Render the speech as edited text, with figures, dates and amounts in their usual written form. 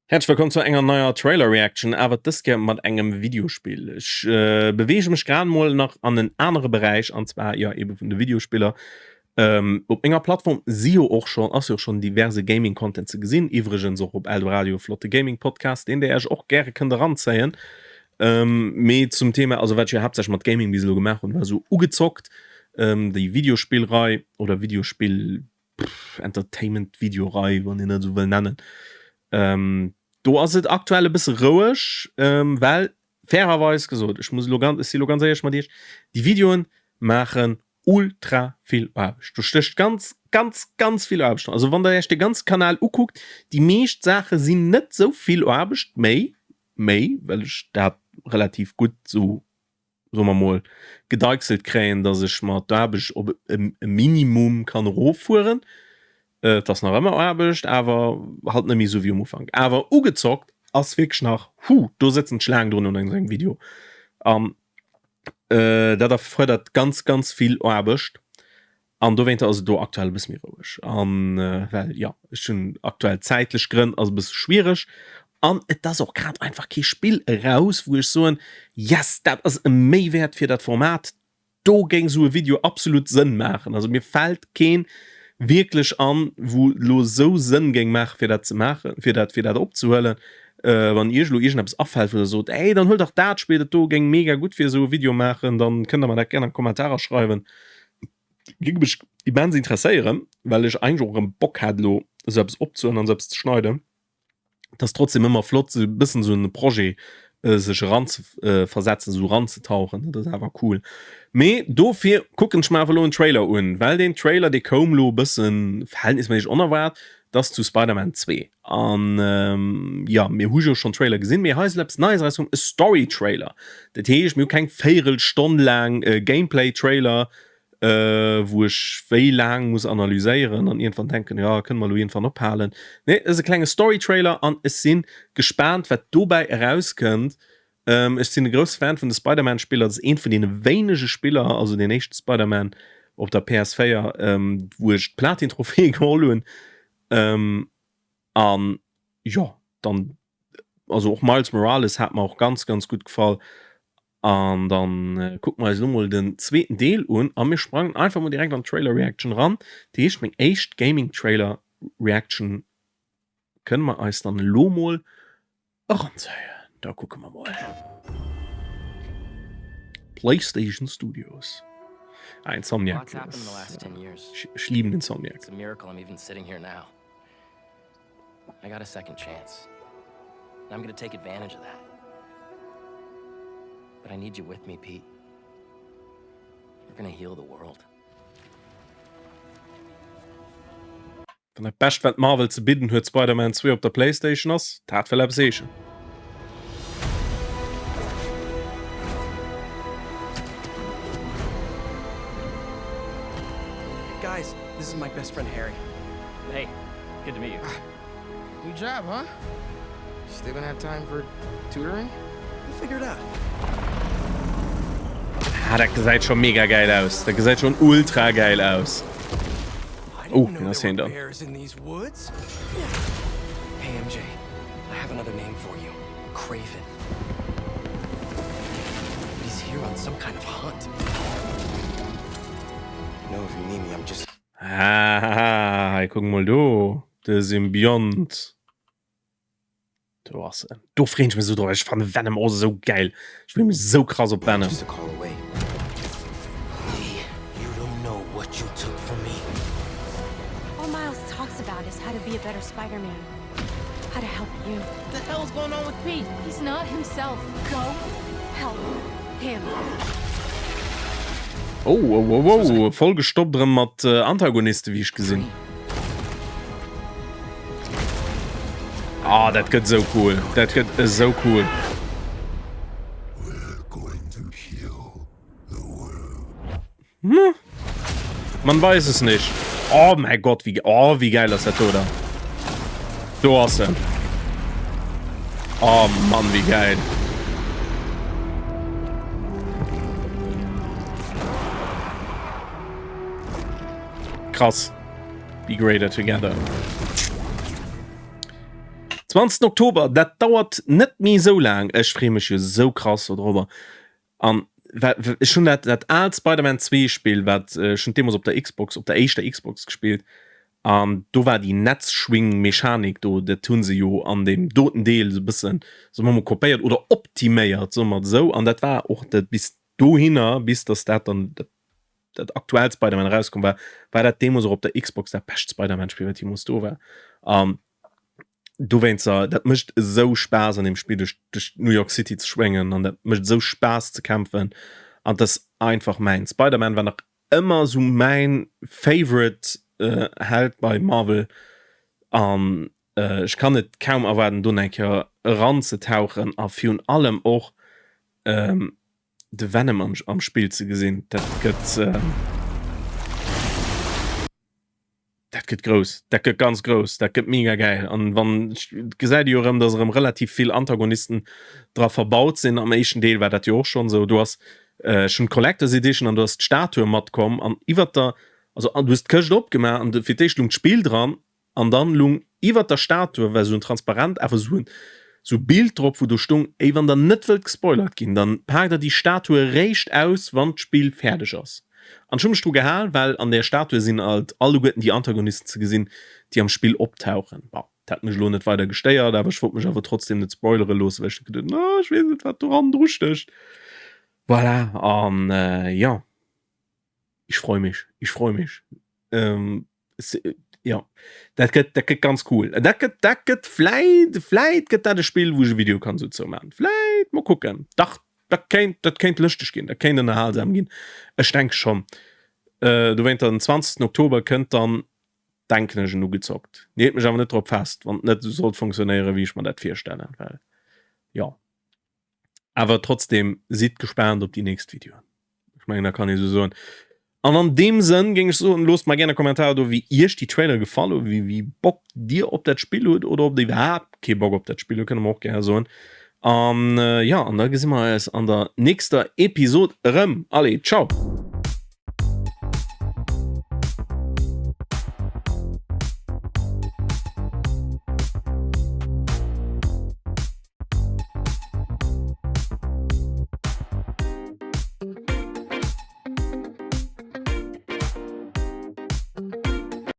Häerzlech wëllkomm zu enger neier Trailer Reaction, awer dës Kéier mat engem Videospill. Ech beweege mech grad mol nach an en anere Beräich, an zwar jo ebe vun de Videospiller. Op menger Plattform si jo och schonn, ass jo och schonn diverse Gaming Content ze gesinn, iwwregens och op Eldoradio e flotte Gaming Podcast, deen der iech och gäre kënnt eranzéien. Mee zum Thema, also wat ech jo haaptsächlech mat Gaming bis elo gemaach hunn, war esou ugezockt, déi Videospillrei oder Videospill Entertainment Videorei, wann een dat esou wëll nennen. Ähm, do ass et aktuell e bësse roueg, ähm, well fairerweis gesot, ech muss elo ganz, ech si elo ganz éierlech mat iech, déi Videoen maachen ultra vill Aarbecht. Do stécht ganz, ganz, ganz vill Aarbecht dran. Also wann der iech de ganze Kanal ukuckt, déi meescht Saache sinn net esou vill Aarbecht méi, méi, well ech dat relativ gutt esou soe mer mol, gedeichselt kréien, dass ech mer d'Aarbecht op e Minimum kann eroffueren. Et ass nach ëmmer Aarbecht, awer halt net méi esou wéi um Ufank. Awer ugezockt ass wierklech nach, hu, do sëtzen ech laang drun un engem Video. An dat erfuerdert ganz, ganz vill Aarbecht. An dowéinter ass et do aktuell e bësse méi roueg. An well, jo, ech hunn aktuell zäitlech Grënn, ass e bësse schwiereg. An et ass och grad einfach kee Spill eraus, wou ech soen, Yes, dat ass e Méiwäert fir dat Format, do géing esou e Video absolut Sënn maachen. Also mir fält keen wierklech an, wou elo esou Sënn géing maachen, fir dat ze maachen, fir dat, fir dat opzehuelen. Wann iech elo iergendeppes afält, wou der sot, Ey, dann huel dach dat Spill, dat do géing mega gutt fir esou e Video maachen, dann kënnt der mer dat gär an d'Kommentarer schreiwen. Géing mech immens interesséieren, well ech eigentlech och erëm Bock hätt elo esou eppes opzehuelen an esou eppes ze schneiden. Et ass trotzdem ëmmer flott esou e bëssen esou en Projet sech eran ze versetzen, esou eranzetauchen, dat ass awer cool. Mee dofir kucken ech mer awer elo en Trailer un, well deen Trailer dee koum elo e bëssen verhältnisméisseg onerwaart, dat ass zu Spider-Man 2. An jo, mir hu jo schonn Trailer gesinn, mee hei ass elo eppes Neies erauskomm, e Story-Trailer. Dat heescht, mir hu keng Véierelstonn laang Gameplay-Trailer, wou ech wéi laang muss analyséieren an iergendwann denken, jo, kënne mer elo iergendwann ophalen. Nee, et ass e klenge Story-Trailer an ech si gespaant, wat dobäi erauskënnt. Ech sinn e grousse Fan vun de Spider-Man-Spiller. Dat ass eent vun deene wéinege Spiller, also deen éischte Spider-Man op der PS4, wou ech d'Platin-Trophée geholl hunn. Ähm, an jo, dann, also och Miles Morales hat mer och ganz, ganz gutt gefall. An dann äh, kucke mer eis elo mol den zweeten Deel un a mir sprangen einfach mol direkt an d'Trailer Reaction ran. Dat heescht, meng éischt Gaming Trailer Reaction kënne mer eis dann elo mol eranzéien. Da kucke mer mol. PlayStation Studios. Ah, Insomniac. Ech, ech lieben Insomniac. It's a miracle I'm even sitting here now. I got a second chance. And I'm gonna take advantage of that. But I need you with me, Pete. We're gonna heal the world. Wann dat Bescht wat Marvel ze bidden huet Spider-Man 2 op der Playstation ass, dat wëll eppes heeschen. Guys, this is my best friend Harry. Hey, good to meet you. New job, huh? Still gonna have time for tutoring? We'll figure it out. Ah, dat gesäit scho mega geil aus. Dat gesäit schon ultra geil aus. Oh, wien ass hien dann? Hey MJ, I have another name for you. Kraven. But he's here on some kind of hunt. You know, if you need me, I'm just Ah, hei kuck mol do, de Symbiont. Do ass en. Do freen ech mech sou drop. Ech fannen Venom och sou geil. Ech free mech sou krass op Venom. Just a call away. Lee, you don't know what you took from me. All Miles talks about is how to be a better Spider-Man. How to help you. What the hell's going on with Pete? He's not himself. Go help him. Oh, oh, oh, oh, voll gestoppt erëm mat Antagoniste wéi ech gesinn. Ah, dat gëtt esou cool. Dat gëtt esou cool. Hm. Man weiß es nicht. Oh mein Gott, wie, oh, wie geil ass dat do dann. Do ass en. Oh Mann, wie geil. Krass. Be greater together. 20. Oktober, dat dauert net méi esou laang. Ech freeë mech jo esou krass dodrobber. An ech hunn dat dat aalt Spider-Man 2 Spill, wat ech hunn deemools op der Xbox, op der éischter Xbox gespillt, an do war déi Netzschwing-Mechanik do, dat hu se jo an deem doten Deel esou e bëssen, soe mer mol, kopéiert oder optiméiert, soe mer et esou. An dat war och dat bis dohinner, bis datt dat dann dat dat aktuellt Spider-Man erauskomm war, war dat deemools och op der Xbox dat bescht Spider-Man-Spill, wat jeemools do war. An dowéinster, dat mécht esou Spaass an deem Spill duerch duerch New York City ze schwéngen an dat mécht esou Spaass ze kämpfen an dat ass einfach mäin Spider-Man war nach ëmmer esou mäin favorite Held bei Marvel an ech kann et kaum erwaarden do nach eng Kéier eranzetauchen a virun allem och de Venom am am Spill ze gesinn, dat gëtt Dat gëtt grouss, dat gëtt ganz grouss, dat gëtt mega gäil. An wann gesäit ee jo erëm, datt erëm relativ vill Antagonisten dra verbaut sinn. Am éischten Deel war dat jo och schonn esou. Du has ech hunn d'Collector's Edition an du ass d'Statue matkomm an iwwert der, also du hues d'Këscht opgemaach an fir d'éischt lung d'Spill dran An dann lung iwwert der Statue war sou en Transparent, awer sou en sou Bild drop wou do stung, Ey wann der net wëllt gespoilert ginn, dann paakt der déi Statue réischt aus wann d'Spill fäerdeg ass. An ech hu mech dru gehal, well an där Statue sinn alt alleguerten déi Antagonisten ze gesinn déi am Spill optauchen. Bon, dat hat mech elo net weider gestéiert, awer ech wollt mech awer trotzdem net spoilere loossen, well ech geduet hunn, oh ech weess net wat do hannendru stécht. Voilà, an jo. Ich freu mich, ich freu mich. Ähm, ja, dat gëtt, dat gëtt ganz cool. Dat gëtt, dat gëtt vläit, vläit gëtt dat e Spill, wou ech e Video kann dozou maachen. Vläit, mol kucken. Dach, dat kéint, dat kéint lëschteg ginn, dat kéint ënnerhalsam ginn. Ech denke schonn. Äh, dowéinter den 20. Oktober kënnt dann, denken ech, en ugezockt. Leet mech awer net drop fest, wann et net esou sollt funktionéieren, wéi ech mer dat virstellen, well jo. Awer trotzdem, sidd gespaant op déi nächst Videoen. Ech mengen, dat kann ee sou soen. An an deem Sënn géing ech soen, loosst mer gär e Kommentar do, wéi iech déi Trailer gefall hunn, wéi wéi Bock dir op dat Spill hutt oder ob dir iwwerhaapt kee Bock op dat Spill hutt, kënnt der mer och gär soen. An jo, an da gesi mer eis an der nächster Episod erëm. Allez, ciao!